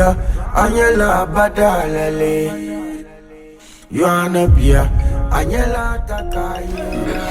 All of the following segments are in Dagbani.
bia, a nyɛla ba daalali. Yohana bia, a nyɛla takayira.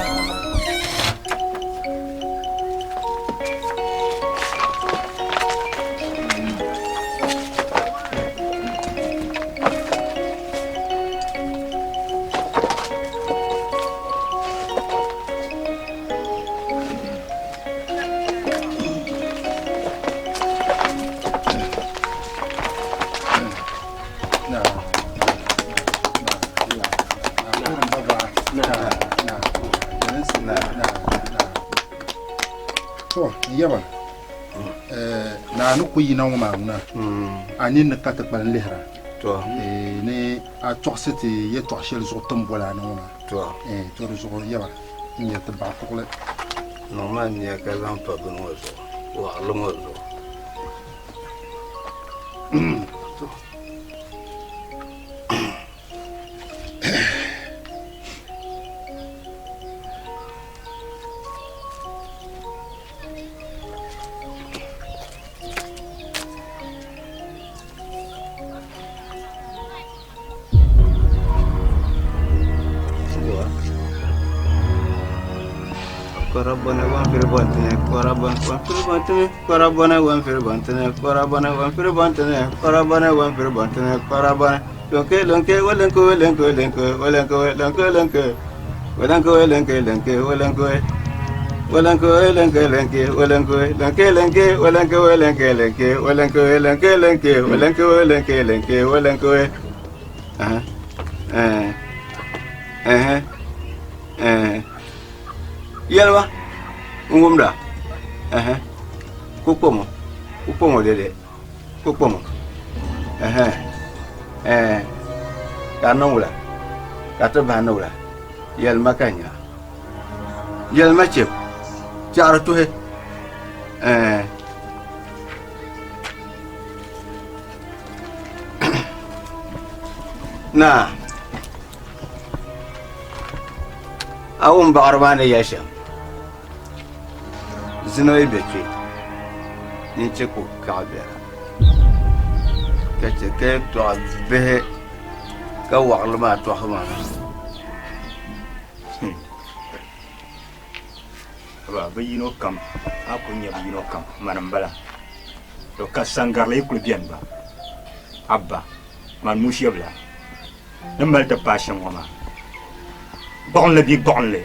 To yaba naa ni ku yina ŋɔ maa ŋuna a nini ni ka ti kpalim lihira ni a tɔɣisi ti yɛtɔɣ shɛli zuɣu ti ni boli a ni ŋɔ maa to di zuɣu yaba n nyɛ ti baɣa kuɣili niŋ ma nia ka zaŋ pa bini ŋɔ zuɣu waɣili ŋɔ zuɣu Yɛlima n wumda ku kpɔŋɔ ku kpɔŋɔ dede ku kpɔŋɔ ka a niŋ wula ka a ti bahi ni wula yɛlima ka n nya yɛlima chɛ chɛɣiri tuhi naa a wum baɣiri maa ni yɛli shɛm zino yi be kpe n chɛ ka o kaɣi biɛla ka chɛ ka yɛtɔɣa bihi ka waɣili maa tɔhi maa Haba bɛ yino kam, a ku nya bɛ yino kam, mani m-bala. To ka sangarili yi kuli beni gba, Abba, mani Mushiabila ni mali ti paai shɛm ŋɔ maa, gbuɣinli bee gbuɣinli,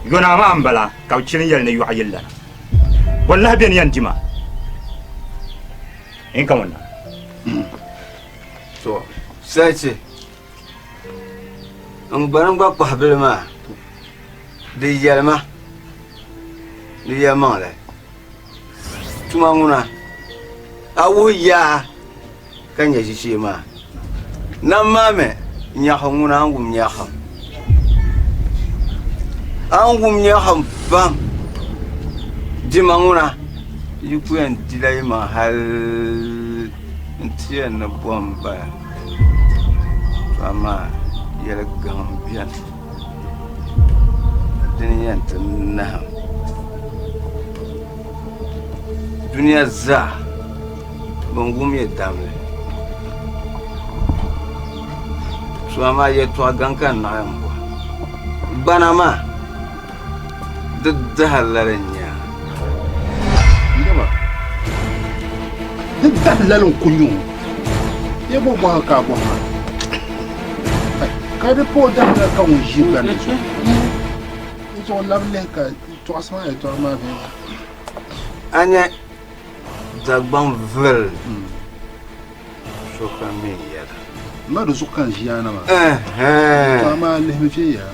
Yɔnaa maa m-bala ka bɛ chili n-yɛli ni yɔɣu yili lana. Bɔ n-lahi beni yɛn di ma? N ka ŋun na. To, Sachi, N gba ni gba kpahi bili maa, di yɛli ma di yɛlimaŋli. Tuma ŋuna, a wuhi yaa ka nya ʒishee maa. Nam maa mi nyaɣisim ŋuna a ni wum nyaɣisim. A ni wum nyaɣisim pam. Dima ŋuna, yi ku yɛn dila yimaŋ hal nti yɛn ni bom bala. To amaa yɛli gaŋ beni dini yɛn ti nahim dunia zaa bɛn wum ya damli. To amaa yɛtɔɣ gaŋ ka n naɣ yɛn bɔhi. Gbana maa di dahi lala n-nyɛ a. Di dahi lala n-ku nyɛ o. Ya bo bɔha ka a bɔhi maa? Ka di pa o dahi lala ka ŋun ʒi gbani zuɣu. N zuɣu labi lihi ka tɔɣisi maa yɛtɔɣa maa viɛnyɛla. A nya Dagbaŋ vili sokam mi yɛla. M ma di zuɣu ka n ʒiya na maa. To amaa lihimi viɛnyɛla.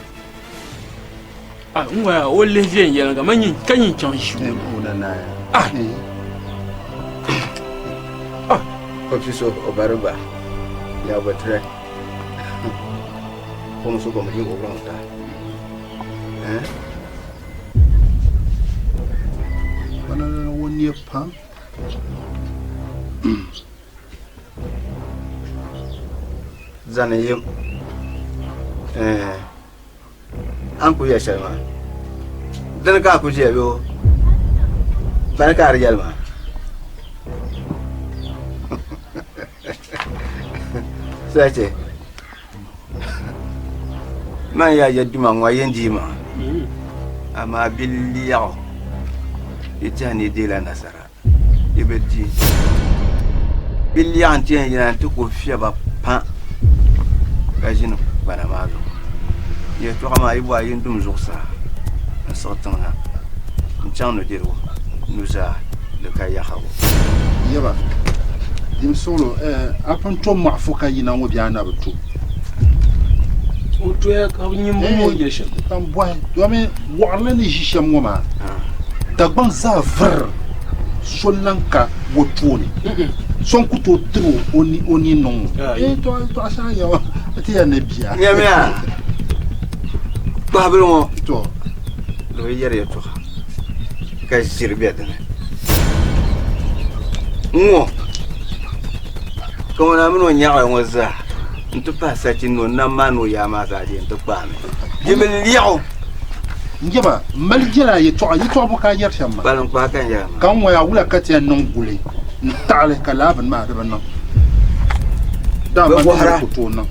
Ah, n waya o lihi viɛnyɛliŋga ma nyin ka nyin chaŋ ʒi o na naaya. Ah. Ah. O fi so o bari ba ya bɔtire ko muso ko mu o ta eh Bana na wo nie pam. Zani yim eh A ni kuli yɛli shɛli maa dini ka a kuli ʒiya bee bani ka a di yɛli maa. Sache. Man yaa ya duma ŋɔ yɛn dii maa. Amaa bi liɛɣu yi tɛha ni yi deela nasara yi bi di. Bi liɛɣu nti yɛn yina nti ku fiɛba pa ka ʒini gbana maa zuɣu. Yɛltɔɣa maa yi bɔhi yin dum zuɣusaa n-siɣi tiŋ na n-chaŋ nudirigu nuzaa di ka yaɣibu. Yaba, dim suɣulo, a pun to mɔɣifu ka yina ŋɔ bee a na bi to? O toya ka bi nyimbo ŋɔ yɛli shɛm. Ka n bɔhi, domi wɔɣirili ni ʒi shɛm ŋɔ maa, Dagbaŋ zaa viri so lan ka o tooni, so n-ku tooi tiri o o ni niŋ ŋɔ. Ee, tɔɣisi a yɛma, ti yɛn ni bia. Nyamiya, kpahabili ŋɔ, To. Di bi yɛri yɛtɔɣa ka ʒiri be di ni. Ŋ-ŋɔ ka ŋuna mini o nyaɣili ŋɔ zaa nti pahi sachi ni o nam maa ni o yaa maa zaa di yɛn ti kpaami. Di bi lɛɣu. N jɛma, m mali jɛla a yɛtɔɣa, yɛtɔɣa bɔ ka a yɛri shɛm maa? Kpalim kpahi ka n yɛra maa. Ka n ŋɔya wula ka ti yɛn niŋ guli n-taɣi li ka laa bini maa di bi niŋ? Dama Bɛ man bɔhira. ku tooi niŋ.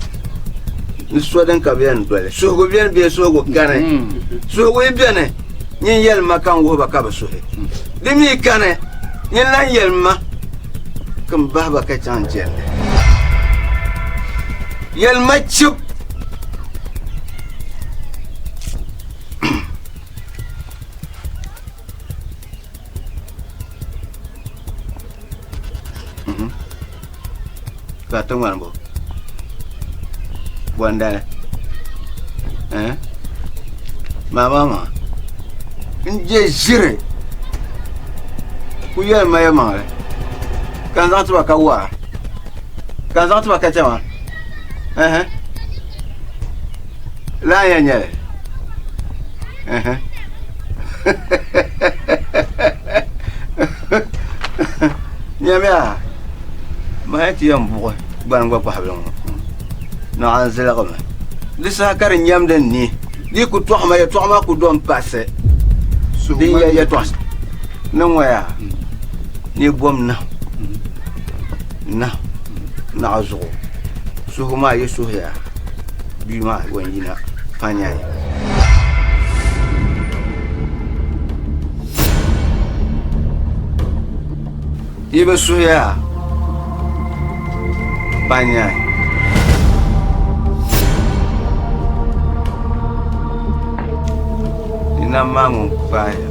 Ni so din ka bɛ yɛn doli. Suhigu beni bee suhigu kani? Suhigu yi beni, nyin yɛlim ma ka n wuhi ba ka bɛ suhi. Di mi kani, nyin lan yɛlim ma ka m bahi ba ka chaŋ n-chɛndi. Yɛlim ma chib! Ka ti ŋmani bo bondali eh? Mama maa n je ʒiri ku yɛli ma yɛlimaŋli ka n zaŋ tiba ka wara ka n zaŋ tiba ka chɛma ɛhɛ laa yɛn nyɛli ɛhɛ nyamiya maa ti yɛn buɣi gbani gba kpahabili ŋɔ naɣa n ziligimi di saha ka di nyɛmdi n ni di ku tɔɣima yɛtɔɣa maa ku dom pasi din yɛ yɛtɔɣa ni ŋɔya ni bom nahu nahu naɣa zuɣu suhu maa yi suhuya bia maa wan yina panyai Yi bi suhiya panyai. Di nam maa ŋun kpaaya.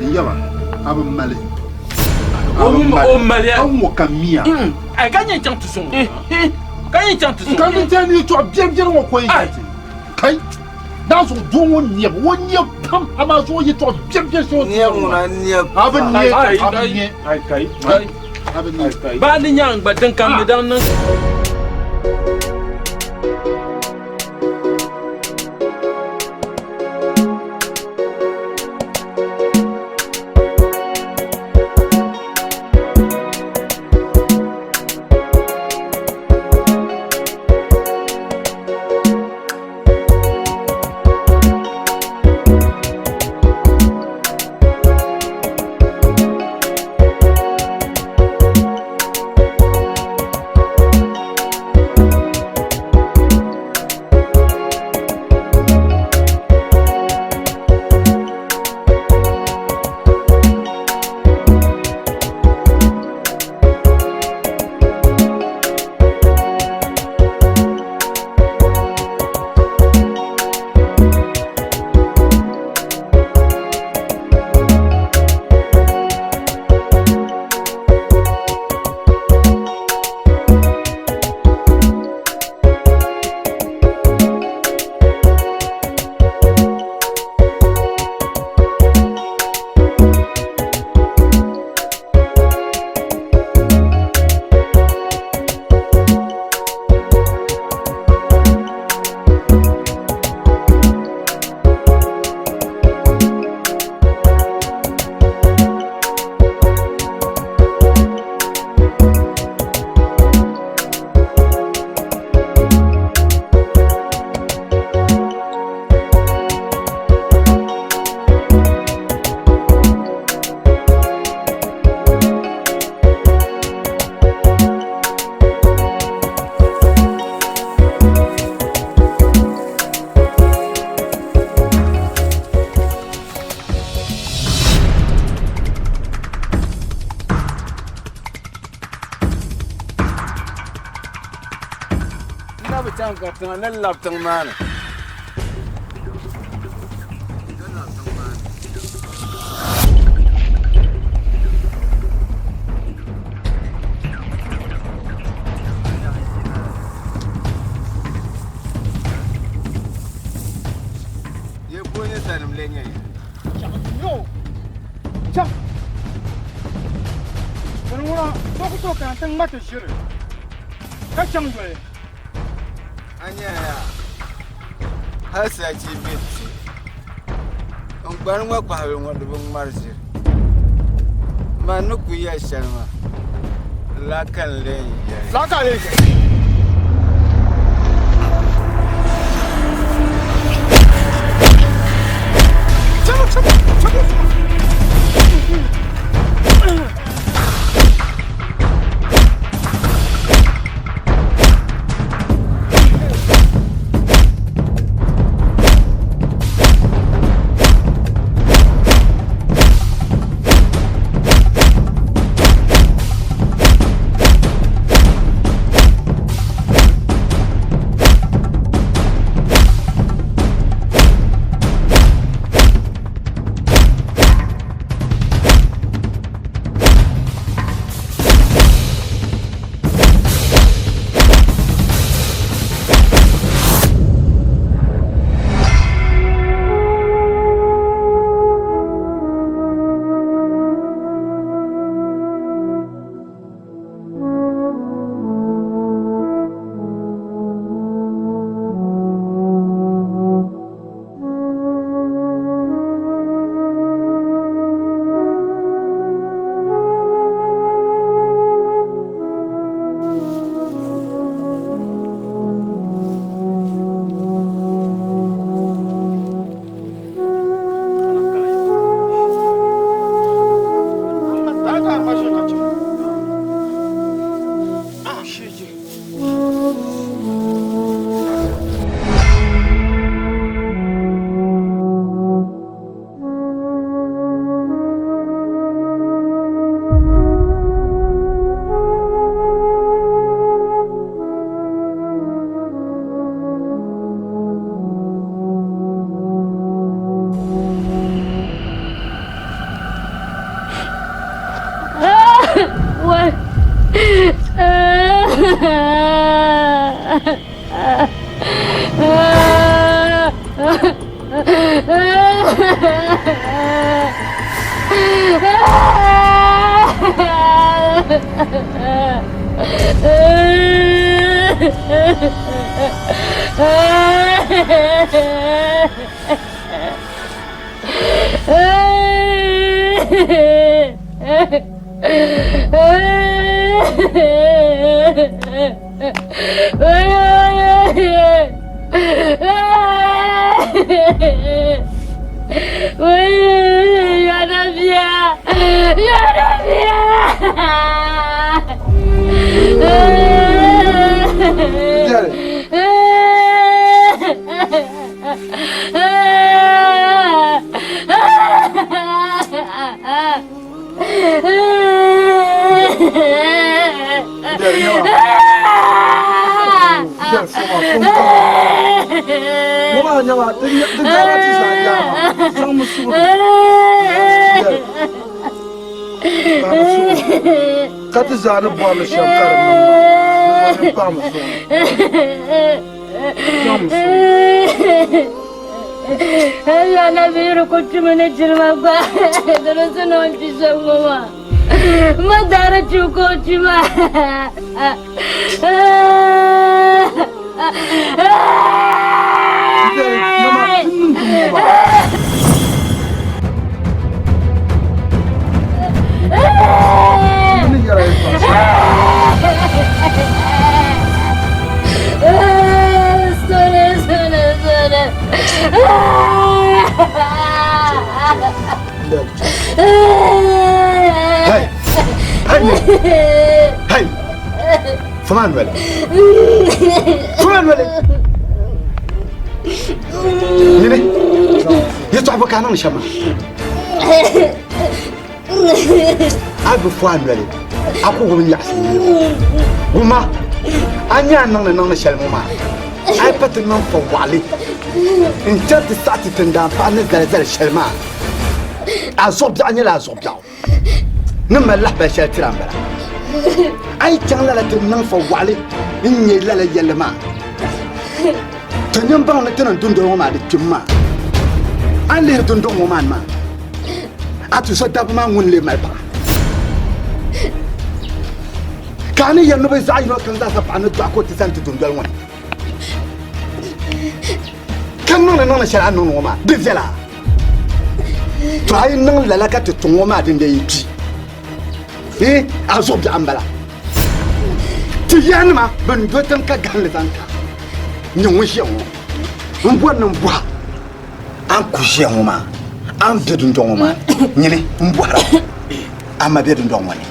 N yaba, a bi mali. O mali. Ka ŋɔ ka miya. Ai ka nyɛ chaŋ ti sɔŋ. Ka nyɛ chaŋ ti sɔŋ. Ka ni tɛ ni tɔɣ biɛri biɛri ŋɔ ko yi ti. Kai. Daa zuɣu doo ŋɔ nɛbu o nɛ pam amaa zuɣu yɛtɔɣa biɛri biɛri shɛŋa Nɛbu ŋuna nɛ a bi nɛ a bi nɛ a bi nɛ. Baa ni nyaŋ gba din kam ni daŋ niŋ. tiŋa ni labi tiŋ maa ni. Ye bo nyɛ sanim lee nyɛ ya? Chaŋ! Bini ŋuna so ku tooi kana ti ŋma ti ʒiri ka chaŋ yoli. A nya yaa, hal sachi be ti n gbani ŋma kpahibili ŋɔ di bi ŋmari ʒiri. Man ni ku yɛli shɛli maa, lala ka n lee yɛli. Lala ka a lee yɛli. Ka ti zaa ni bɔri li shɛm ka di niŋ maa, di zuɣu ni paɣimi suŋ. Paɣimi suŋ. Allah na biiri ku tumi ni jilima gba di bi su ni o ni kpi shɛm ŋɔ maa. Ma daari chibu ka o kpi maa. Hey! Hey! Hey! Fumaan wale. Fumaan wale. Nyini. Yɛtɔɣa bɔ ka a niŋ shɛm maa. A bi fo a noli a ku wum nyaɣasi niriba. Wumma a nya a niŋdi niŋdi shɛli ŋɔ maa. A yi pa ti niŋ fa waɣili n-chani ti saɣi ti tindaan paɣa ni zali zali shɛli maa, a zuɣu biɛɣu nyɛla a zuɣu biɛɣu ni mali lahibali shɛli tira m-bala. A yi chaŋ lala ti niŋ fa waɣili n-nyɛ lala yɛlli maa, to nyin baŋ ni ti niŋ dundoli ŋɔ maa di kpim maa. A ni lihiri dunduɣu ŋɔ maa ni maa, a tuzo dabba maa ŋuni n-lee mali paɣa? Ka a ni yɛli ni bɛ zaɣ yino kam zaasa paɣa ni dɔɣi ka o ti zani ti dundoli ŋɔ ni, ka niŋdi niŋdi shɛli a ni niŋdi ŋɔ maa, di viɛla? To a yi niŋ lala ka ti tuŋ ŋɔ maa din dee yi kpi, ee, a zuɣu biɛɣu m-bala. Ti yaanima bɛn do tiŋ ka gahinli zaŋ ka nyɛ ŋun ʒiya ŋɔ, m bɔri ni m bɔh a. A ni ku ʒiya ŋɔ maa, a ni be dundɔŋ ŋɔ maa nyini m-bɔhir a, a ma be dundɔŋ ŋɔ ni?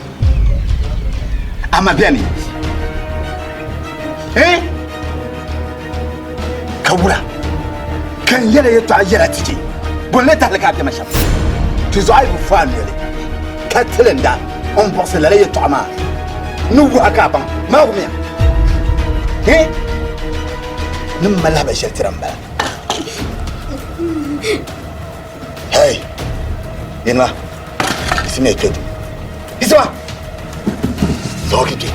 A ma beni? Eh? Ka wula ka n yɛla yɛtɔɣa yɛla ti je? Bɔ n-lee tahili ka a bema shɛm? Ti zuɣu a yi bi fo a noli ka tilinda m-buɣisi lala yɛtɔɣa maa ni wuhi a ka a baŋ maa wumiya. Eh? Ni m mali lahibali shɛli tira m-bala. Hey, Inwa, isima kpe du. Isima! Zogi kpe.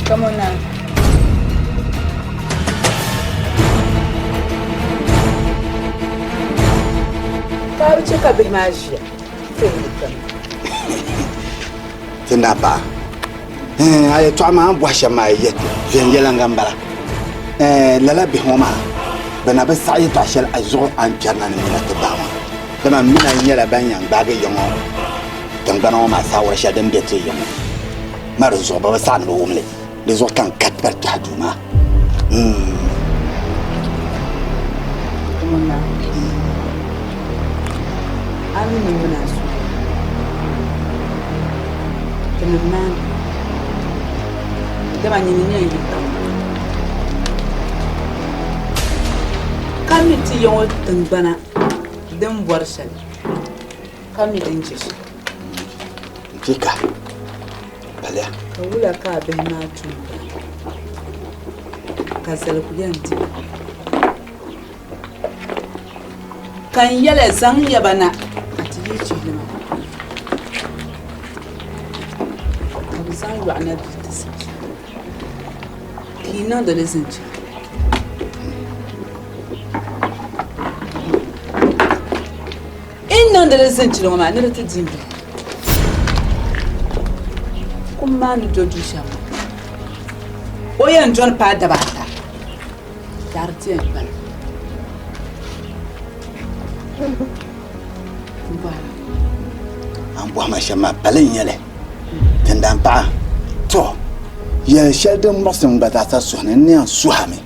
Come on now. Ka bi chɛ ka bihi maa ʒiya Ti na paɣa a yɛtɔɣa maa a ni bɔhi shɛm maa yi yɛli viɛnyɛliŋga m-bala. Lala bihi ŋɔ maa bɛ na bi saɣi yɛtɔɣ shɛli a zuɣu a ni kpɛri na ni mina ti bahi maa. Dama m mina nyɛla ban yɛn gbaagi ya ŋɔ tiŋgbana ŋɔ maa saawara shɛli din be ti ya ŋɔ maa di zuɣu bɛ bi saɣi ni bɛ wum li. Di zuɣu ka n ka bari kpɛhi duu maa. A mi ni mini a suhu ti niŋ naani, dama nyini n-nyɛ n yikpaŋ maa. Ka mi ti ya ŋɔ tiŋgbana din bɔri shɛli, ka mi din je shɛli. N-chɛ ka paliya. Ka wula ka a bihi maa tum ba? Ka zaligu yɛn di ba? Ka n yɛli, Zaŋ ya ba na ka ti yi chihili maa. Ka bɛ zaŋ yɔɣu na bia ti zinchi, ka yi niŋdi li zinchi. N niŋdi li zinchili ŋɔ maa ni di ti di m-bihi. Kum maa ni do du shɛm maa, o yɛn dɔni paai daba ata, dari ti yɛn kpalim. M bɔhira. A ni bɔhi ma shɛm maa, pali n-nyɛ li. Tindaampaɣa, tɔ! Yɛl shɛli din muɣisi n gba zaasa suhu ni, n ni yɛn suhi a mi.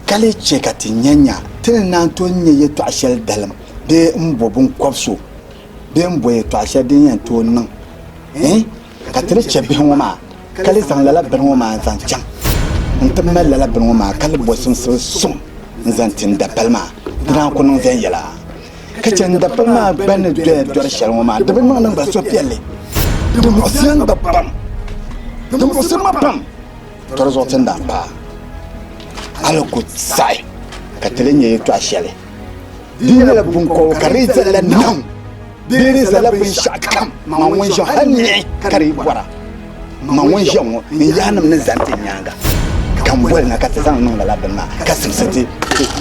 Ka lee chɛ ka ti nya nya ti ni naan tooi nya yɛtɔɣ shɛli dalim bee m-bo biŋkɔb so bee m-bo yɛtɔɣ shɛli din yɛn tooi niŋ ka ti ni chɛ bihi ŋɔ maa, ka lee zaŋ lala bini ŋɔ maa n-zaŋ chaŋ nti mali lala bini ŋɔ maa, ka li bo simsibu suŋ n-zaŋ ti n dapali maa, di naan ku niŋ viɛnyɛla. Ka chɛ n dapali maa gba ni doya dɔri shɛli ŋɔ maa, di bi niŋdi n gba suhupiɛlli. Di muɣisiya n gba pam, di muɣisiri ma pam. Tɔri zuɣu ti ni daa paai, a ni ku saɣi ka ti li nya yɛtɔɣ shɛli. Di nyɛla buŋkɔbigu ka di yi zalila nahu bee di zalila binshɛɣukam, man ŋun ʒiya hal niɣi ka di yi bɔra. Man ŋun ʒiya ŋɔ n yaannim ni zani ti nyaaŋa ka m boli na ka ti zaŋ niŋ lala bini maa ka simsi ti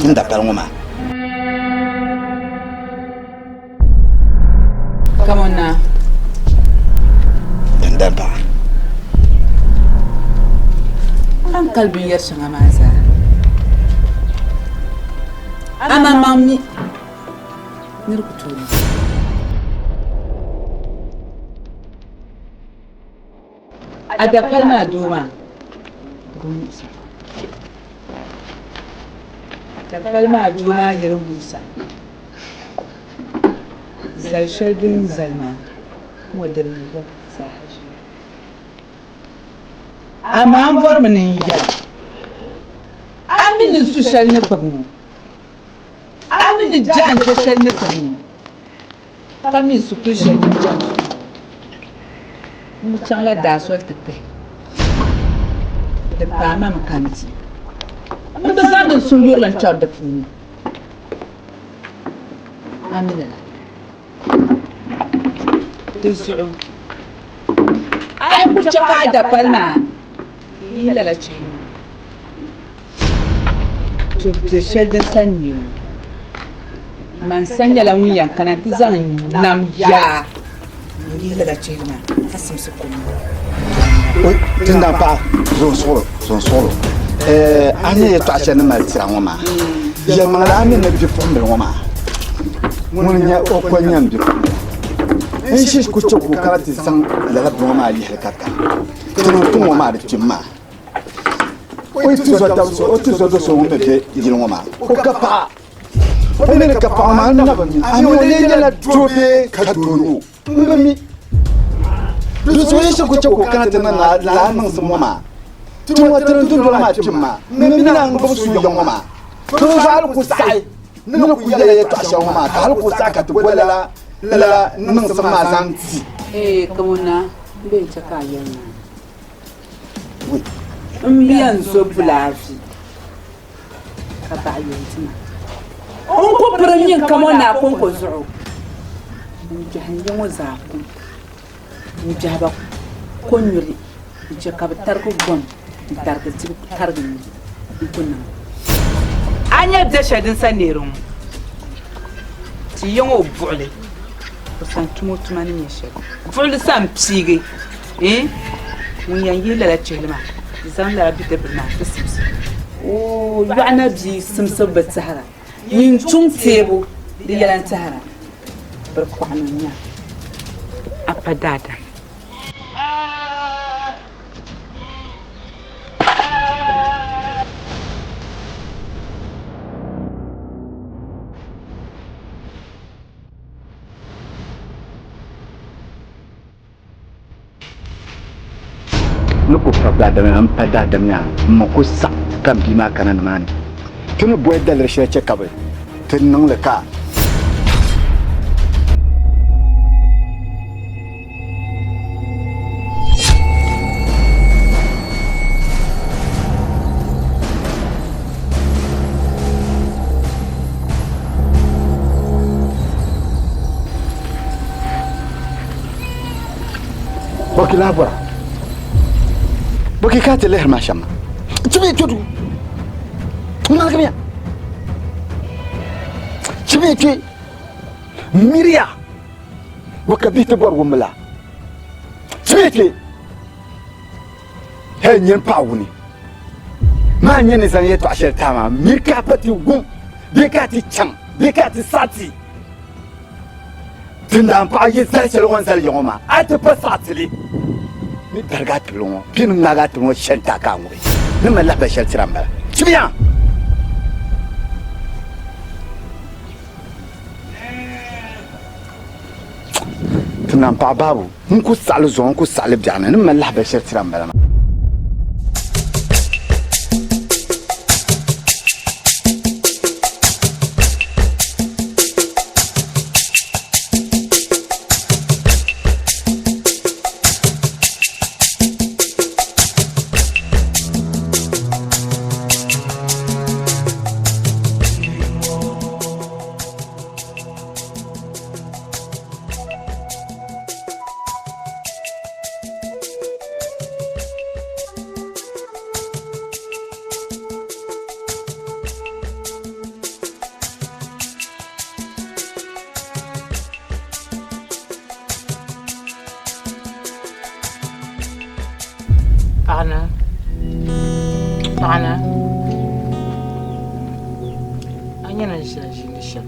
n dapali ŋɔ maa. Come on now. Dandan paɣa. A ni kali binyɛr shɛŋa maa zaa. Amaŋmaŋ mi nir ku tooi niŋ. A dapali maa doo maa Musa. Dapali maa doo maa yɛli Musa, Zal shɛli din zali maa ŋɔ dini gba zaa ʒiya. Amaa m bɔrimi ni n yɛl a, a mi ni su shɛli ni gbubi ŋɔ, a mi ni jaande shɛli ni gbubi ŋɔ. Ka mi shikuru shɛli din beni ŋɔ. N chaŋla daa soli ti kpɛhi. Di paai ma mi ka n di. M bi zaŋdi n suhuyurili n-kpɛri di puuni. A mi lala. Di zuɣu a yi ku chɛ ka a dapali maa yihi lala chihi maa, to be shɛli din sa n-nyɛ o. Man sa nyɛla ŋun yɛn kana nti zaŋ nam yaa n-yihi lala chihili maa ka simsi kum maa. Tindan paɣa, zo n-suɣilo, zo n-suɣilo. A ni yɛltɔɣa shɛli ni mali tira ŋɔ maa, yɛlimaŋli a mi ni bipuɣimbila ŋɔ maa ŋuni n-nyɛ o ko n-nyɛ m bipuɣimbila. N ʒi ku chɛ ka o kana ti zaŋ lala bini ŋɔ maa yihili ka kana ti niŋ tiŋ ŋɔ maa di kpim maa. O yi ti zo do so ŋun mi be yili ŋɔ maa, o ka paɣa. O mi ni ka paɣa maa, n na bi mi. A mi o lee nyɛla doo bee ka doo ni o? N bi mi. Di zuɣu yi shee ku chɛ ka o kana ti niŋ lala niŋsim ŋɔ maa, ti ŋɔ ti ni dundoli maa kpim maa, m mi ni a ni gbubi suuya ŋɔ maa, ti zuɣu hal ku saɣi ni ni ku yɛla yɛtɔɣ shɛli ŋɔ maa, ka hal ku saɣi ka ti bo lala lala niŋsim maa zaŋ ti. Ee, Kamona, m be n-chɛ ka a yɛli naa. M mi yɛn zo bulaavi ka baɣa yo n-ti ma. O ni ku pirim nyin Kamona kɔŋko zuɣu, n biɛhi n ya ŋɔ zaa kum. N biɛhi ba kɔnyuri n-chɛ ka bɛ tarigi gom n-tarigi dibu tarigi nyu n-ku niŋ. A nya biɛ shɛli din sa neeri ŋɔ? Ti ya ŋɔ buɣili o sani tum o tuma ni nyɛ shɛli. Buɣili sa m-piigi. Eeh! Ŋun yɛn yihi lala chihili maa, zaŋ lala bidibbil maa ti simsi. Oo, yɔɣu na bia simsibu bi tɛhira, nyin tum teebu di yɛla n-tɛhira. Biri kɔɣini n-nyɛ a pa daadam. Ni ku pa daadam m pa daadam yaa m ma ku saɣi ka m bia maa kana nimaani. Ti ni boli daliri shɛli chɛ ka bɛ ti niŋ li ka. Bɔki lahi bɔra bɔki ka ti lihiri ma shɛm maa chibi kpe duu ŋmaligimiya chibi kpe miriya bɔ ka bihi ti bɔri wumbu la chibi kpe hei nyini paɣa wuni maa nyɛ ni zaŋ yɛtɔɣa shɛli taai maa miri ka a pa ti wum bee ka a ti chaŋ bee ka a ti saɣi ti Tindaan paɣa yi zali shɛli o ni zali ya ŋɔ maa, a ti pa saɣiti li. Ni darigi a tibili ŋɔ bee ni ŋmaagi a tibili ŋɔ shɛli n-taai ka a ŋubi. Ni mali lahibali shɛli tira m-bala. Chimiya! Tindaan paɣa baabu, n ku saɣili zuɣu, n ku saɣili biɛɣuni. Ni mali lahibali shɛli tira m-bala maa. Paɣana paɣana a nyɛla n ʒiya ʒiindi shɛm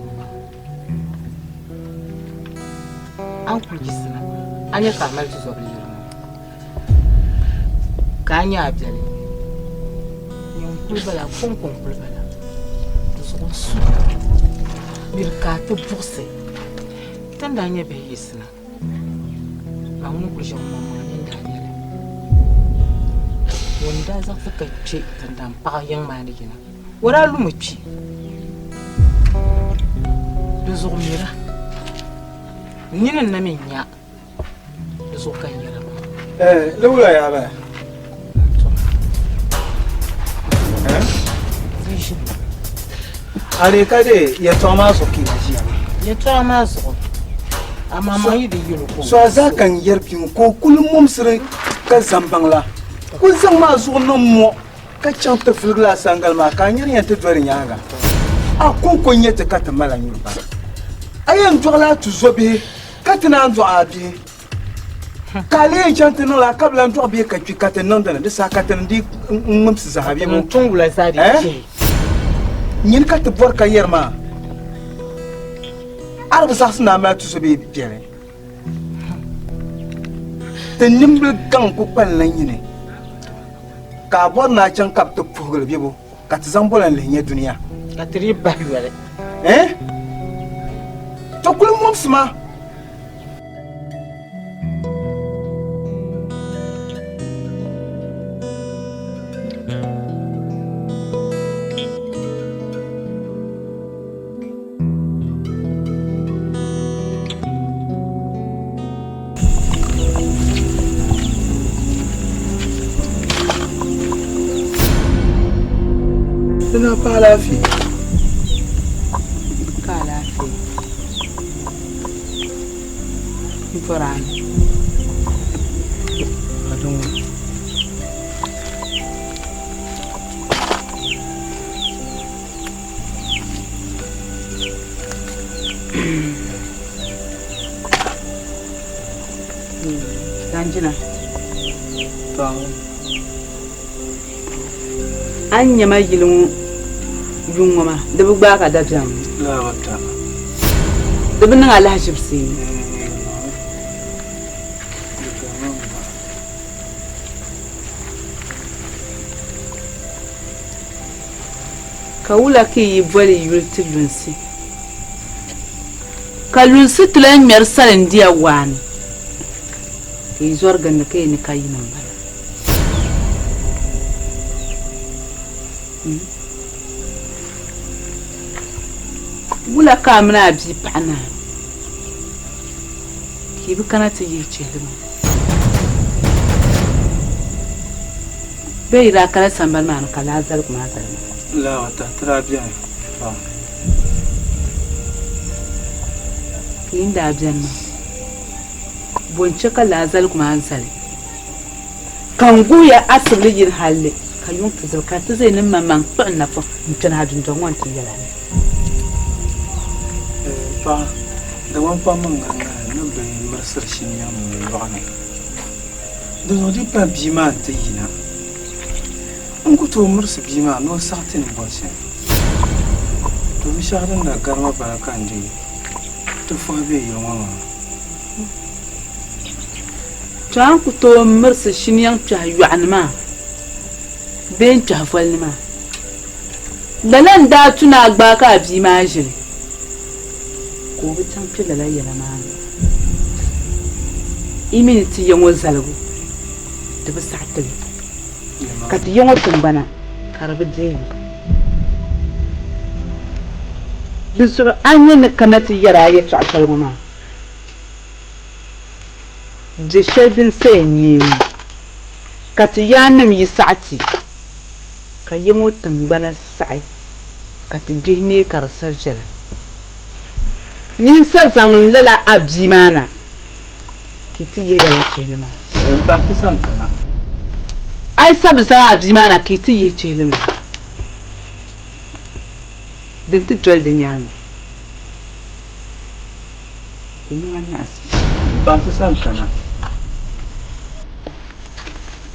a ni kuli yiɣisina a nya ka a mali tizɔbil yili ŋɔ ka a nya a biɛli nyɛ n kuli bala kɔŋko n kuli bala di zuɣu n suhu miri ka a ti buɣisi ti ni daa nya bihi yiɣisina maa ŋun kuli ʒe ŋɔ maŋmaŋa ni daa nyɛli ŋun daa zaɣisi ka kpe tindan paɣa yiŋ maa ni yina o daa lumi kpi di zuɣu mira nini n na mi nya di zuɣu ka n yɛra maa. Ni wula yaa bala? Di ʒini. A dee ka dee yɛtɔɣa maa zuɣu ka yi na ʒiya maa. Yɛtɔɣa maa zuɣu. Amaa maa yi di yɛl o ka o So a zaa ka n yɛri bia ŋɔ ka o kuli mumsiri ka zaŋ baŋ la. Kuli zaŋ maa zuɣu niŋ mɔ ka chaŋ ti filigi laa sangali maa ka a nyari yɛn ti doli di nyaaŋa. A kɔŋko n-nyɛ ti ka ti mali a nyuri bara. A yɛn dɔɣila a tuzobihi ka ti naan dɔɣi a bihi. Ka a lee yɛn chaŋ ti niŋla a ka bi lan dɔɣi bihi ka kpi ka ti niŋdi ni di saha ka ti ni di ŋ-ŋmimsi zaa bee ŋɔ? Nyini ka ti bɔri ka yɛri maa, a di bi zaɣisi ni a mali tuzobihi biɛli. Ti nimbili gaŋ ku kpalinla nyini, ka a bɔri ni a chaŋ ka bɛ ti puhigili bebo ka ti zaŋ bɔla n-lihi nya dunia. Ka ti dii bahi yoli. Eh? Ti kuli mɔbisi ma. Ti na paɣa alaafee. Ka alaafee. N bɔri a ni. A dɔŋɔ. Danjina. A ni nya ma yili ŋɔ yuŋ ŋɔ maa, di bi gbaai ka dabiɛm. Di bi niŋ alahiʒibisi. Ka wula ka yi yi boli yi yuli ti lunsi? Ka lunsi ti lan ŋmɛri salindia waa ni, ka yi zɔri gindi ka yi ni ka yini m-bala. Wula ka a mini a bia paɣa naa ka yi bi kana ti yihi chihili maa? Bee yi daa kala sambani maa ni ka laa zaligu maa zali maa? Laa ta ti daa beni pa. Ka yi ni daa beni maa, bɔ n-chɛ ka laa zaligu maa zali? Ka n guhi ya asibili yini halli ka yuŋ ti zibi, ka ti ʒe ni mmaŋmaŋ kpuɣi n napɔŋ n-kpɛna a dundɔŋ ŋɔ nti yɛl a ni. Paɣa, Dagbaŋ pam mi ŋariŋari ni bɛ mirisiri shiniyaŋ mini yɔɣu ni. Dinzuɣu di pa bia maa nti yina. N ku tooi mirisi bia maa ni o saɣi ti ni bɔri shɛli. To binshɛɣu din na gari ma bala ka n dii ti fɔhi be yili ŋɔ maa. To a ni ku tooi mirisi shiniyaŋ kpɛhi yɔɣu ni maa bee n-kpɛhi voli ni maa. Lala n-daa tu ni a gbaai ka a bia maa ʒili, ka o bi chaŋ kpe lala yɛla maa ni. Yi mi ni ti ya ŋɔ zaligu di bi saɣi ti li, ka ti ya ŋɔ tiŋgbana ka di bi deei li. Di zuɣu a nya ni kana ti yɛri a yɛtɔɣ shɛli ŋɔ maa, Di shɛli din saya n-nyɛ ŋɔ, ka ti yaannim yi saɣi ti, ka ya ŋɔ tiŋgbana saɣi ka ti gbihi neei ka di sa viɛla. Nyin sa zaŋ lala a bia maa na ka yi ti yihi lala chihili maa. A yi sa bi zaŋ a bia maa na ka yi ti yihi chihili maa, din ti doli di nyaaŋa. Di niŋ a nyaɣisim.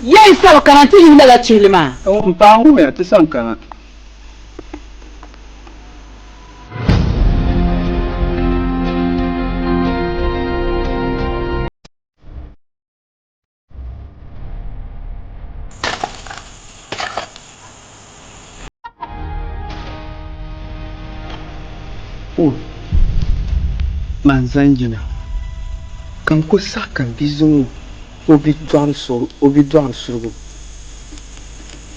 Ya yi sa bi kana nti yihi lala chihili maa. M paɣa ŋumiya ti sani kana. O, man zanjina, ka n ku saɣi ka m bia zaŋ o bidɔɣiri surigu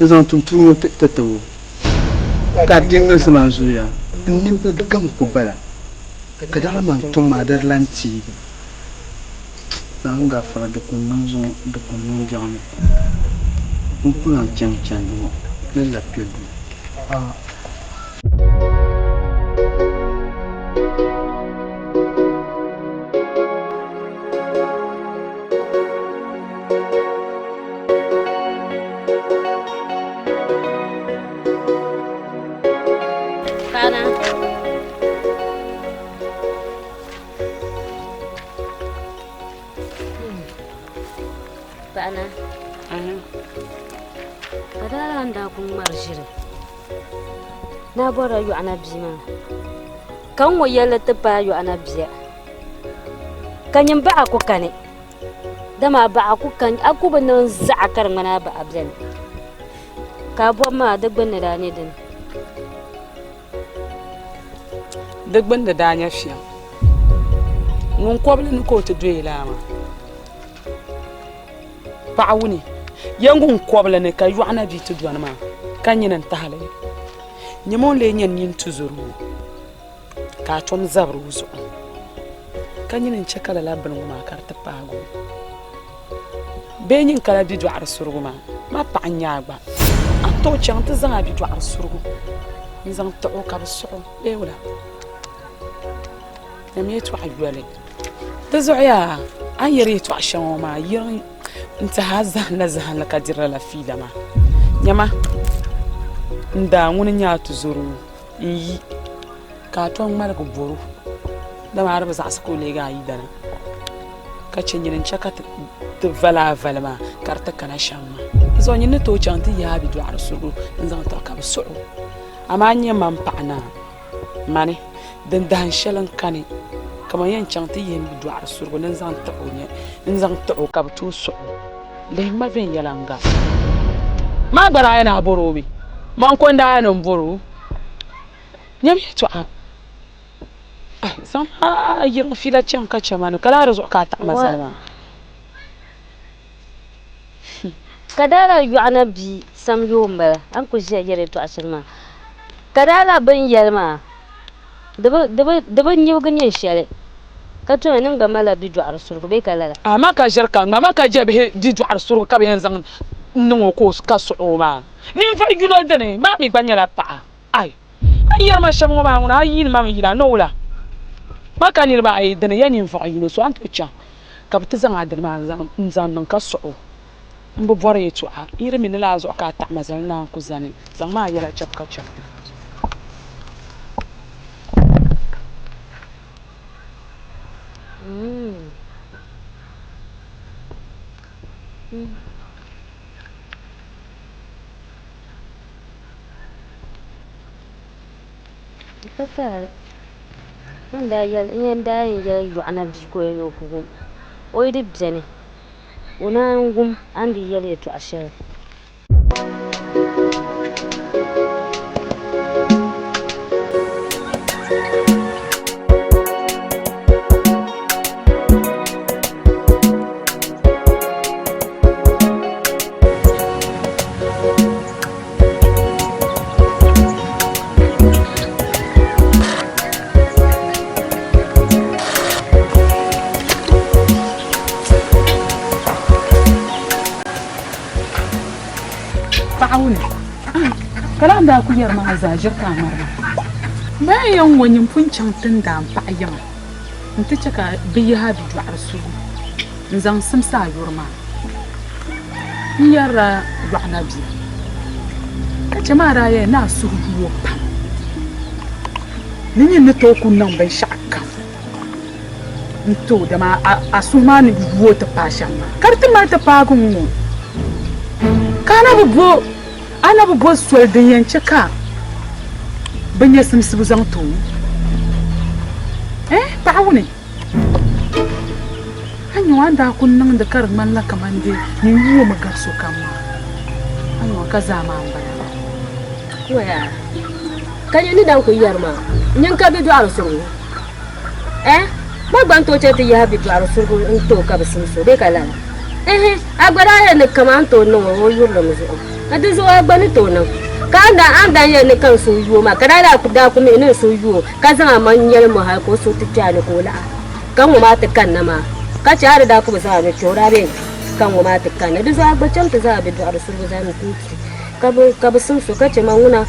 n-zaŋ tum tuun ŋɔ ti ti o, ka di niŋsi maa zuliya n nimbila gaŋ ku bala, ka daɣila man tɔŋ maa di di lan teegi. Naawuni gaafara di ku niŋ zuŋɔ di ku niŋ biɛɣuni n ku lan chaŋ chandi ŋɔ ni la kpe duu. Ni a bɔrila Yɔɣana bia maa, ka n ŋɔ yɛlli ti paai Yɔɣana bia, ka nyin baɣa ku kani, dama a baɣa ku kani, a ku bi niŋ zaɣa ka di ŋmani a baɣa beni. Ka a bɔbu maa di gbunni daa nyɛ dini? Di gbunni daa nyɛ fiɛŋ. Ŋun kɔbili ni ka o ti doya laa maa. Paɣa wuni, ya ŋun kɔbili ni ka yɔɣu na bia ti dɔni maa, ka nyini n-tahi li. Nyama o ni lee nyɛ nyin tuzuri ŋɔ, ka a tom zabiri o zuɣu, ka nyini n-chɛ ka lala bini ŋɔ maa ka di ti paagi o. Bee nyin kala bidɔɣiri surugu maa, ma paɣa n-nyɛ a gba. A ni tooi chaŋ nti zaŋ a bidɔɣiri surugu n-zaŋ tiɣi o ka bɛ suɣ o bee wula? Nyam yɛtɔɣa yoli. Di zuɣu yaa, a ni yɛri yɛtɔɣ shɛŋa ŋɔ maa, yiriŋ n-tɛhi a zahinla zahinli ka diri lala fiila maa. Nyama, n daa ŋuni n-nyɛ a tuzɔro n-yi, ka a tom ŋmaligi bɔr o, dama a di bi zaɣisi ka o leegi a yidana, ka chɛ nyini n-chɛ ka ti vali a vali maa ka di ti kana shɛm maa. Di zuɣu nyin ni tooi chaŋ ti yaai bidɔɣiri surugu n-zaŋ ti o ka bɛ suɣ o, amaa n nyɛ man paɣ naa. Mani, din dahin shɛli n-kani, ka man yɛn chaŋ ti yihi m bidɔɣiri surugu ni n-zaŋ tiɣ o nya, n-zaŋ tiɣ o ka bɛ tooi suɣ o. Lihim ma viɛnyɛliŋga. Maa gba daa yɛn a bɔr o mi? Man ko n-daa yɛn n-bɔr o. Nyam yɛtɔɣa. Ai, zaŋm a yiriŋ fiila chaŋ ka chɛ ma ni, ka lala di zuɣu ka a taɣi ma zali maa. Ka daa lahi yɔɣi na bia samyoo m-bala, a ni kuli ʒiya yɛri yɛtɔɣa shɛli maa. Ka daa lahi bɛ ni yɛli maa, di bi nyibigi nyin shɛli, ka tomi ni n gba malila bidɔɣiri surugu bee ka lala? Amaa ka ʒiri ka ŋma ka je bihi bidɔɣiri surugu ka bɛ yɛn zaŋ niŋ o ka suɣi o maa. Ninvuɣ yino dini maa mi gba nyɛla paɣa. Ai! A ni yɛri ma shɛm ŋɔ maa ŋuna a yiini ma mi yila ni wula? Ma ka niriba ayi dini ya ninvuɣ yino so a ni tooi chaŋ ka bɛ ti zaŋ a dini maa n-zaŋ niŋ ka sɔɣ o. M bi bɔri yɛtɔɣa, n yi di mi ni lala zuɣu ka a taɣi ma zali naan ku zani. Zaŋmi a yɛla chɛbu ka chaŋ. Ka taali n daa yɛli n yɛn daa yɛn yɛli Yɔɣana bia ka o yɛn ni o ku wum o yi di beni o naan wum a ni di yɛli yɛtɔɣa shɛli. Paɣa wuni ka laa daa ku yɛri maa zaa ʒiri ka a ŋmari maa. Bee n yɛn ŋɔ nyin pun chaŋ tindaan paɣa yiŋa nti chɛ ka bɛ yihi a bidɔɣiri sugu n-zaŋ simsi a yuri maa. N yɛrila Yɔɣu na bia, ka chɛ maa daa yɛli ni a suhu yu o pam ni nyin ni tooi ku niŋ binshɛɣukam n-ti o, dama a suhu maa ni yu o ti paai shɛm maa, ka di ti mali ti paagi ŋ-ŋɔ, ka a na bi bo soli din yɛn chɛ ka bɛ nya simsibu zaŋ ti o. Ɛɛh, paɣa wuni! A nya o a ni daa kul niŋdi ka di ŋmanila kaman di nyin yuumi gari sokam maa. A nya o ka zaa maa m-bala. Waya, ka nyɛ ni dan kul yɛri maa, nyin ka bidɔɣiri surugu? Eh, ma gba n-tooi chɛ ti yahi bidɔɣiri surugu n-ti o ka bi simsi o bee ka lala? Ehe, a gba daa yɛli ni kaman a ni tooi niŋ o o yurilim zuɣu, ka di zuɣu a gba ni tooi niŋ. Ka a ni daa yɛli ni ka n suhu yu o maa, ka daa daa ku mihi ni n suhu yu o, ka zaŋ a maŋ nyɛli mo hal ka o suhu ti kpe a ni ka o lahi ka ŋɔ maa ti kanna maa, ka chɛ a di daa ku bi zaŋ a ni kpe o daa bee ka ŋɔ maa ti kanna. Di zuɣu a gba cham ti zaŋ a bidɔɣiri surugu zali n-ti ka bi simsi o, ka chɛ ma ŋuna,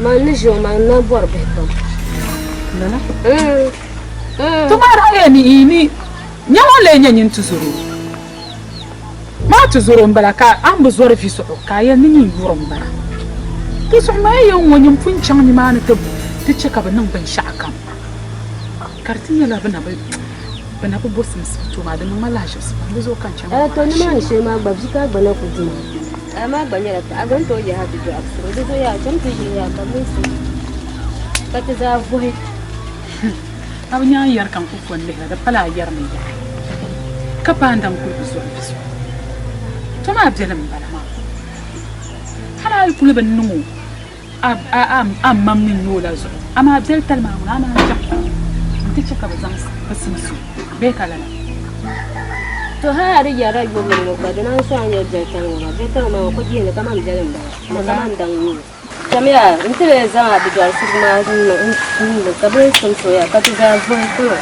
man ni ʒi o maa, n na bɔri bihi pam. Lala? Tuma daa yɛli ni ni nya ŋɔ lee nyɛ nyin tuzoro. Maa tuzoro m-bala ka a ni bi zɔri vi zuɣu ka a yɛli ni nyin yuri m-bala. Di zuɣu maa yɛn ŋɔ nyin pun chaŋ nimaani ti chɛ ka bɛ niŋ binshɛɣukam ka di ti nyɛla bɛ na bi bo simsibu ti o maa, di niŋ ma lahaʒibisi pam, di zuɣu ka n chaŋ To nimaani shee maa gba vi ka a gba na ku di maa. Amaa gba nyɛla paɣa, a gba ni tooi yahi a bidɔɣiri suhu. Di zuɣu yaa, cham ti ʒini yaa ka mini so ka ti zaa vuhi. A bi nyaŋ yɛri ka n ku ko n-lihira, di pala a yɛrimi yaɣi ka paai n-daŋ kuli bi zɔri bi zuɣu. To maa biɛlim m-bala maa. Hal a yi kuli bi niŋ o a mam ni nya o la zuɣu, amaa biɛli tali maa ŋuna a naan chaŋ nti chɛ ka bɛ zaŋ bɛ simsi o bee ka lala. To hal a di yɛrila yurili ŋɔ gba, di naan so a ni yɛli biɛli tali ŋɔ maa. Biɛli tali ŋɔ maa ŋɔ ku jihindi kaman biɛli m-bala, ni kaman daŋ n-nyɛ o. Chamiya nti lee zaŋ a bidɔɣirisugu maa niŋ ka bɛ simsi o ya ka ti zaa vuhi kuli o.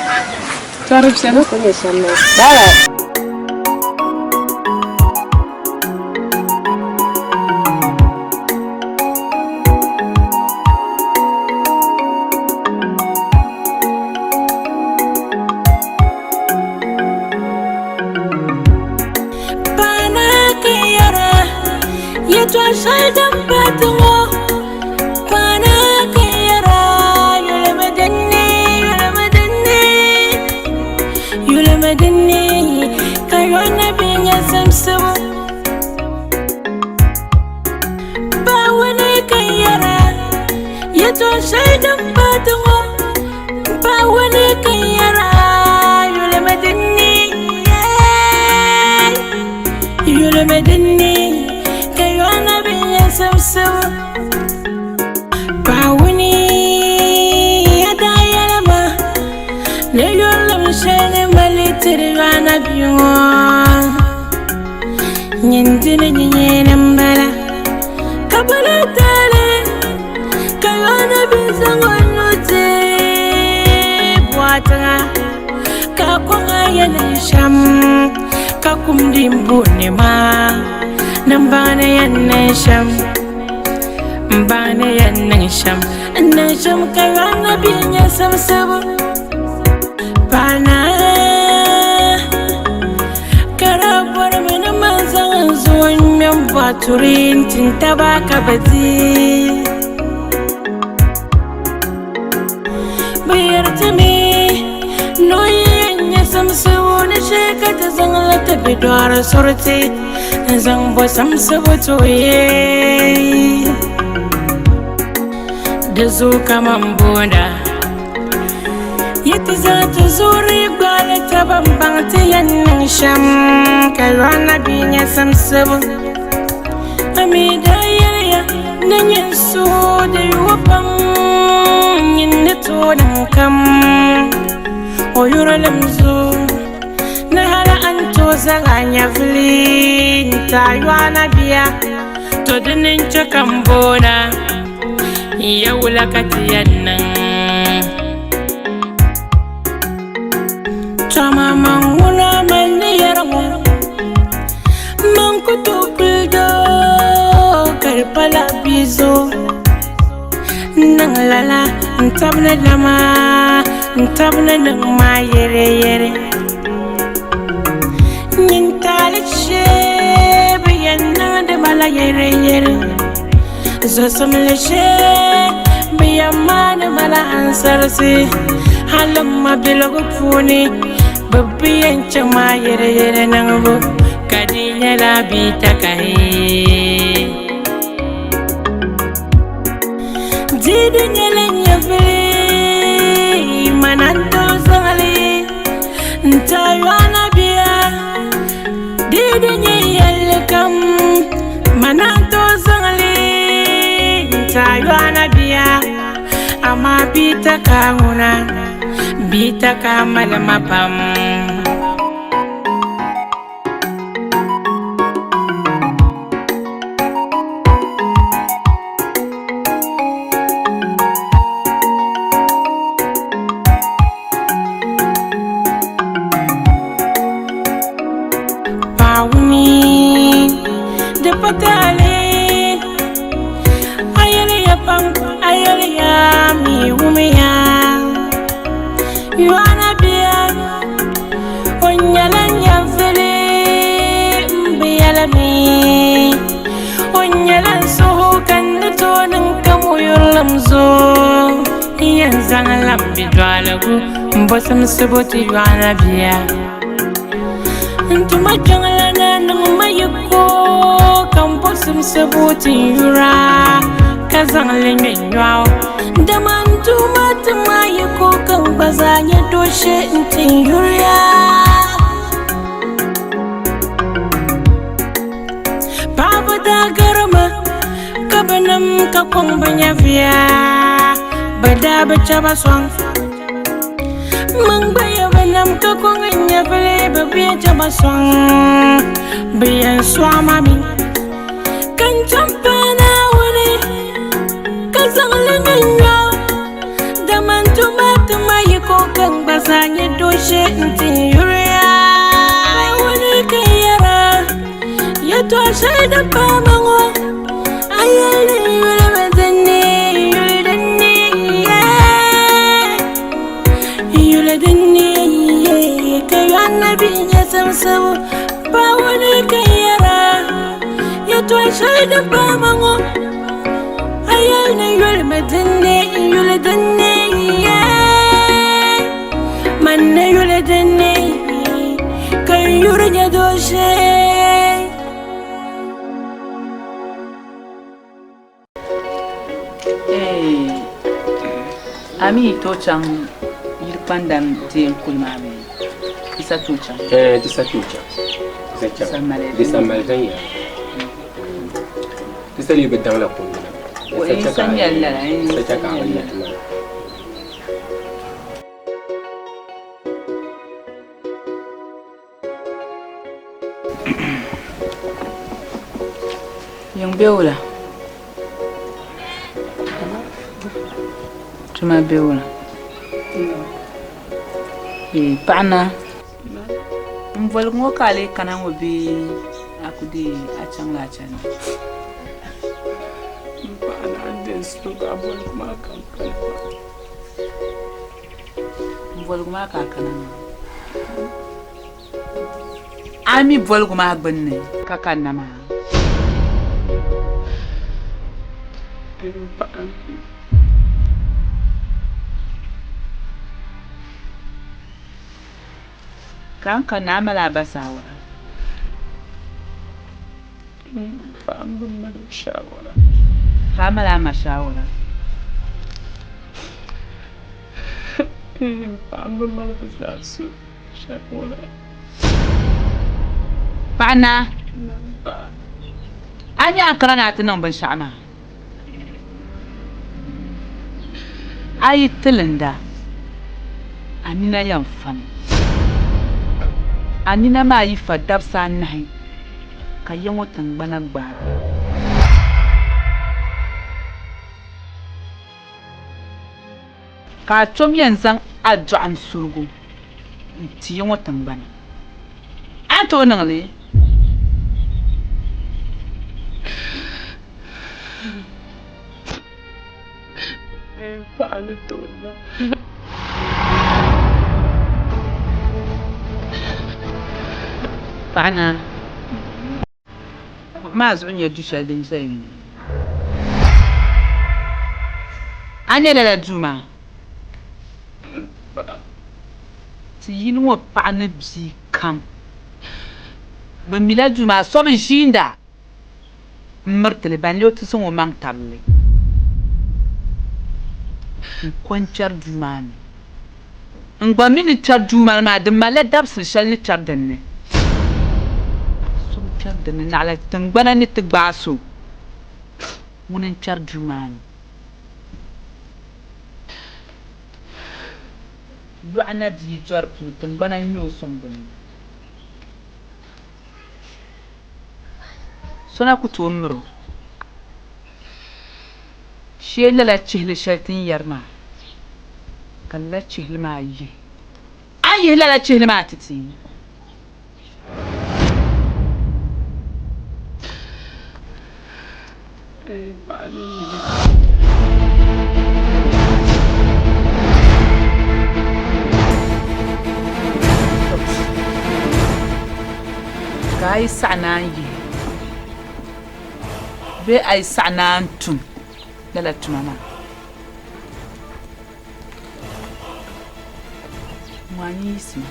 Di ku nyɛ shɛm maa. Bye. Di zoo kaman boona yi ti zaŋ ti zuɣuri gbaali taba m-baŋ ti yɛn niŋ shɛm ka yɔɣu bia nya simsibu. A mi daa yɛliya ni nyin suhu di yuui pam nyin ni tooi niŋ kam o yurilim zuɣu ni hali a ni tooi zaŋ a nyɛvili n-ti a yɔɣu bia to dini n-chɛ ka m boona ya wula ka ti yɛn niŋ. Tɔma man ŋuna mali ni yɛri ŋɔ man ku tooi kuli doo ka di pala bia zuɣu n niŋ lala n tabi ni lama n tabi ni niŋ maa yɛrɛ yɛrɛ nyin taali shee bi yɛn niŋdi ma la yɛrɛ yɛrɛ Zosimli shee bɛ yɛn maani ma la ansarisi hali m ma biligu puuni bɛ bi yɛn chɛ ma yɛreyɛre niŋbu ka di nyɛla bia takahi. Di di nyɛla nyɛvili mana n-tooi zaŋ li n-ti a yɔɣu bia. Di di nyɛ yɛlli kam mana n-tooi zaŋ li n-ti a yɔɣu bia amaa bia taka ŋuna bia taka mali ma pam. Paɣawuni di patali a yɛliya pam a yɛliya mi wumiya Yohana bia o nyɛla nyɛvili m bi yɛlimi o nyɛla n suhu ka n ni tooi niŋ kam o yurilim zuɣu n yɛn zaŋ la m bidɔɣiligu m-bo simsibu ti Yohana bia. N tuma kpiɔŋlana niŋ ma yiko. ka m bo simsibu ti n yura ka zaŋ li ŋme nyɔɣu. Dama n Duuma ti ma yiko ka n gba zaa nyɛ dooshee nti n yuriya. Paɣaba daa garima ka bɛ nam ka kɔŋ bɛ nyɛviya, bɛ daa bi chɛ ba sɔŋ. Man gba ya bi nam ka kɔŋ n nyɛvili, bɛ bi yɛn chɛ ba sɔŋ, bɛ yɛn sɔɣi ma mi. Ka n chaŋ paai Naawuni ka zaŋ li ŋme n-nyɔɣu, dama n tuma ti ma yiko ka n gba zaa nyɛ dooshee nti n yuriya. Naawuni ka n yɛra, yɛtɔɣ shɛli din paai ma ŋɔ, a yɛli ni n yuli mi din ni, n yuli din ni, yeah. N yuli din ni, yeah. Ka Yohanna bihi nyɛ simsibu, Naawuni ka n yɛra, yɛtɔɣ shɛli din paai ma ŋɔ, a yɛli ni n yuli mi din ni, n yuli din ni, yeah. Man ni yuli din ni, ka n yuri nyɛ dooshee. A mi yi tooi chaŋ yili kpandam deei kuli maa bee? Di sa tooi chaŋ? Ɛɛ di sa tooi chaŋ. Di sa chaŋ. Di sa mali viɛnyɛla. Di sa lee bi daŋla kundi na. Di sa nyɛli lala. Di sa chɛ ka a bi nya ti maa. Yiŋ be wula? Tuma be wula? Ee, paɣa naa, m boligi ŋɔ ka a lee kana ŋɔ bee a ku deei a chaŋla a chandi? M paɣa naa n-deei n suhu ka a boligi maa ka m kana maa. M boligu maa ka a kana maa. A mi boligu maa gbunni ka kanna maa. Ka n kanna a mali a ba saawara. Paɣa m bi mali o shaawara. Ka a mali a ma shaawara. Paɣa m bi mali bɛ zaa so shaawara. Paɣa naa, a nya a kana ni a ti niŋ binshɛɣu maa, a yi tilinda, a nina yɛn fami. A nina maa yi fa dabisa anahi, ka ya ŋɔ tiŋgbana gbaag a. Ka a tom yɛn zaŋ a dɔɣim surigu n-ti ya ŋɔ tiŋgbani. A ni tooi niŋ li? Paɣa ni tooi niŋ. Paɣa naa. Kuɣu maa zuɣu nyɛ du shɛli din ʒɛya ŋɔ. A nya lala duu maa? Ti yili ŋɔ paɣa ni bia kam bɛ mila duu maa so bi ʒiinda m-miriti li, ban lee o ti zaŋ o maŋ tabili li n-ko n-kpɛri duu maa ni. N gba mi ni kpɛri duu maa ni maa, di malila dabisili shɛli ni kpɛri din ni. So bi kpɛri din ni naɣila tiŋgbana ni ti gbaai so, ŋuni n-kpɛri duu maa ni. Yɔɣu na bia dɔri puuni, tiŋgbana n-nyɛ o suŋ bini. So na ku tooi miri o. Shee lala chihili shɛli ti ni yɛri maa, ka lala chihili maa yihi. A ni yihi lala chihili maa ti ti. Ka a yi saɣi naan yihi bee a yi saɣi naan tum lala tuma maa, ŋɔ a ni yiɣisimi.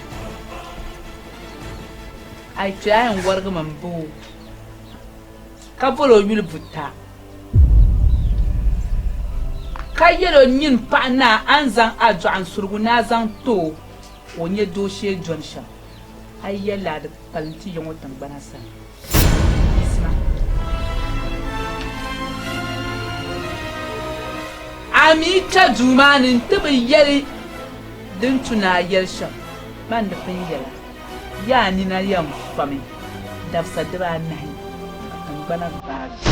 A yi kpe a yɛn wɔrigimi m-ba o. Ka bol o yuli buta, ka yɛl o, Nyin paɣ naa, a ni zaŋ a dɔɣinsurigu ni a zaŋ ti o ka o nya dooshee dɔni shɛm, a yi yɛli a di kpalim ti ya ŋɔ tiŋgbana sani. Yiɣisima. A mi kpe duu maa ni nti bi yɛli din tu ni a yɛli shɛm, man di pun yɛl a. Yaa nina yɛn fami dabisa dibaanahi ka tiŋgbana gbaagi.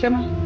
Chama.